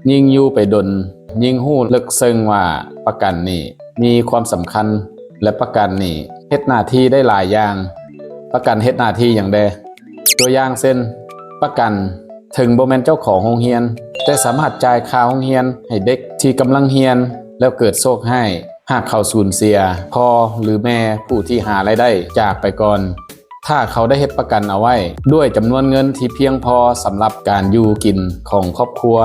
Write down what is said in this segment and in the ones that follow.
ຍິ່ງຢູ່ໄປດົນ, ຍິ່ງຮູ້ເລິກເຊິ່ງວ່າປະກັນນີ້ມີຄວາມສຳຄັນ ແລະ ປະກັນນີ້ເຮັດໜ້າທີ່ໄດ້ຫຼາຍຢ່າງ. ປະກັນເຮັດໜ້າທີ່ຫຍັງແດ່? ຕົວຢ່າງເຊັ່ນ, ປະກັນເຖິງບໍ່ແມ່ນເຈົ້າຂອງໂຮງຮຽນ, ແຕ່ສາມາດຈ່າຍຄ່າໂຮງຮຽນໃຫ້ເດັກທີ່ກຳລັງຮຽນ ແລ້ວເກີດໂຊກຮ້າຍ ຫາກເຂົາສູນເສຍພໍ່ ຫຼື ແມ່ຜູ້ທີ່ຫາລາຍໄດ້ຈາກໄປກ່ອນ. ຖ້າເຂົາໄດ້ເຮັດປະກັນເອົາໄວ້ດ້ວຍຈຳນວນເງິນທີ່ພຽງພໍສຳລັບການຢູ່ກິນຂອງຄອບຄົວ,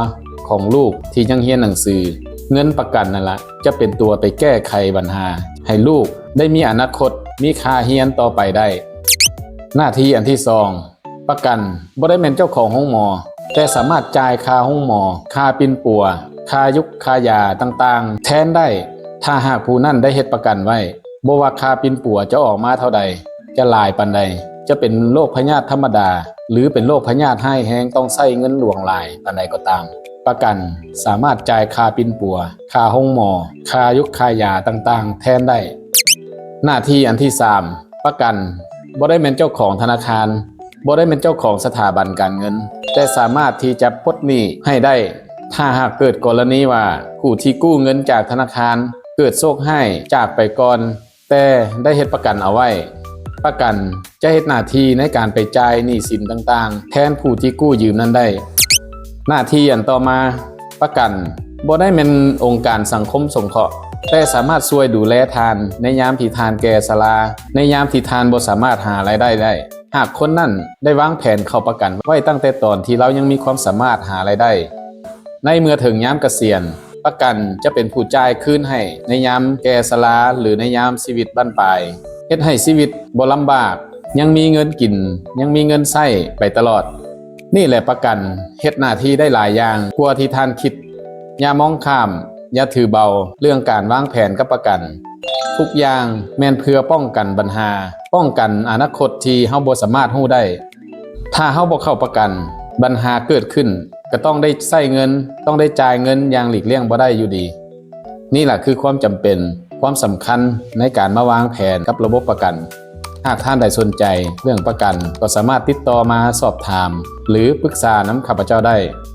ຂອງລູກທີ່ຍັງຮຽນໜັງສື, ເງິນປະກັນນັ້ນລະຈະເປັນຕົວໄປແກ້ໄຂບັນຫາໃຫ້ລູກໄດ້ມີອະນາຄົດ, ມີຄ່າຮຽນຕໍ່ໄປໄດ້. ໜ້າທີ່ອັນທີສອງ, ປະກັນບໍ່ໄດ້ແມ່ນເຈົ້າຂອງໂຮງໝໍ, ແຕ່ສາມາດຈ່າຍຄ່າໂຮງໝໍ, ຄ່າປິ່ນປົວ, ຄ່າຍຸກຄ່າຢາຕ່າງໆແທນໄດ້ ຖ້າຫາກຜູ້ນັ້ນໄດ້ເຮັດປະກັນໄວ້. ບໍ່ວ່າຄ່າປິ່ນປົວຈະອອກມາເທົ່າໃດ, ຈະຫຼາຍປານໃດ, ຈະເປັນໂລກພະຍາດທຳມະດາ ຫຼື ເປັນໂລກພະຍາດຮ້າຍແຮງຕ້ອງໃຊ້ເງິນຫຼວງຫຼາຍປານໃດກໍຕາມ, ປະກັນສາມາດຈ່າຍຄ່າປິ່ນປົວ, ຄ່າໂຮງໝໍ, ຄ່າຍຸກຄ່າຢາຕ່າງໆແທນໄດ້. ໜ້າທີ່ອັນທີສາມ, ປະກັນບໍ່ໄດ້ແມ່ນເຈົ້າຂອງທະນາຄານ, ບໍ່ໄດ້ແມ່ນເຈົ້າຂອງສະຖາບັນການເງິນ, ແຕ່ສາມາດທີ່ຈະປົດໜີ້ໃຫ້ໄດ້ ຖ້າຫາກເກີດກໍລະນີວ່າຜູ້ທີ່ກູ້ເງິນຈາກທະນາຄານເກີດໂຊກຮ້າຍຈາກໄປກ່ອນ ແຕ່ໄດ້ເຮັດປະກັນເອົາໄວ້. ປະກັນຈະເຮັດໜ້າທີ່ໃນການໄປຈ່າຍໜີ້ສິນຕ່າງໆແທນຜູ້ທີ່ກູ້ຢືມນັ້ນໄດ້. ໜ້າທີ່ອັນຕໍ່ມາ, ປະກັນບໍ່ໄດ້ແມ່ນອົງການສັງຄົມສົງເຄາະ, ແຕ່ສາມາດຊ່ວຍດູແລທ່ານໃນຍາມທີ່ທ່ານແກ່ຊະລາ, ໃນຍາມທີ່ທ່ານບໍ່ສາມາດຫາລາຍໄດ້ໄດ້. ຫາກຄົນນັ້ນໄດ້ວາງແຜນເຂົ້າປະກັນໄວ້ຕັ້ງແຕ່ຕອນທີ່ລາວຍັງມີຄວາມສາມາດຫາລາຍໄດ້, ໃນເມື່ອເຖິງຍາມກະສຽນ, ປະກັນຈະເປັນຜູ້ຈ່າຍຄືນໃຫ້ໃນຍາມແກ່ຊະລາ ຫຼື ໃນຍາມຊີວິດບັ້ນປາຍ, ເຮັດໃຫ້ຊີວິດບໍ່ລຳບາກ, ຍັງມີເງິນກິນ, ຍັງມີເງິນໃຊ້ໄປຕະຫຼອດ. ນີ້ແຫຼະ ປະກັນເຮັດໜ້າທີ່ໄດ້ຫຼາຍຢ່າງກວ່າທີ່ທ່ານຄິດ. ຢ່າມອງຂ້າມ, ຢ່າຖືເບົາເລື່ອງການວາງແຜນກັບປະກັນ. ທຸກຢ່າງແມ່ນເພື່ອປ້ອງກັນບັນຫາ, ປ້ອງກັນອະນາຄົດທີ່ເຮົາບໍ່ສາມາດຮູ້ໄດ້. ຖ້າເຮົາບໍ່ເຂົ້າປະກັນ, ບັນຫາເກີດຂຶ້ນກໍຕ້ອງໄດ້ໃຊ້ເງິນ, ຕ້ອງໄດ້ຈ່າຍເງິນຢ່າງຫຼີກລ່ຽງບໍ່ໄດ້ຢູ່ດີ. ນີ້ລະຄືຄວາມຈຳເປັນ, ຄວາມສຳຄັນໃນການມາວາງແຜນກັບລະບົບປະກັນ. ຫາກທ່ານໃດສົນໃຈເລື່ອງປະກັນ, ກໍສາມາດຕິດຕໍ່ມາສອບຖາມ ຫຼື ປຶກສານຳຂ້າພະເຈົ້າໄດ້.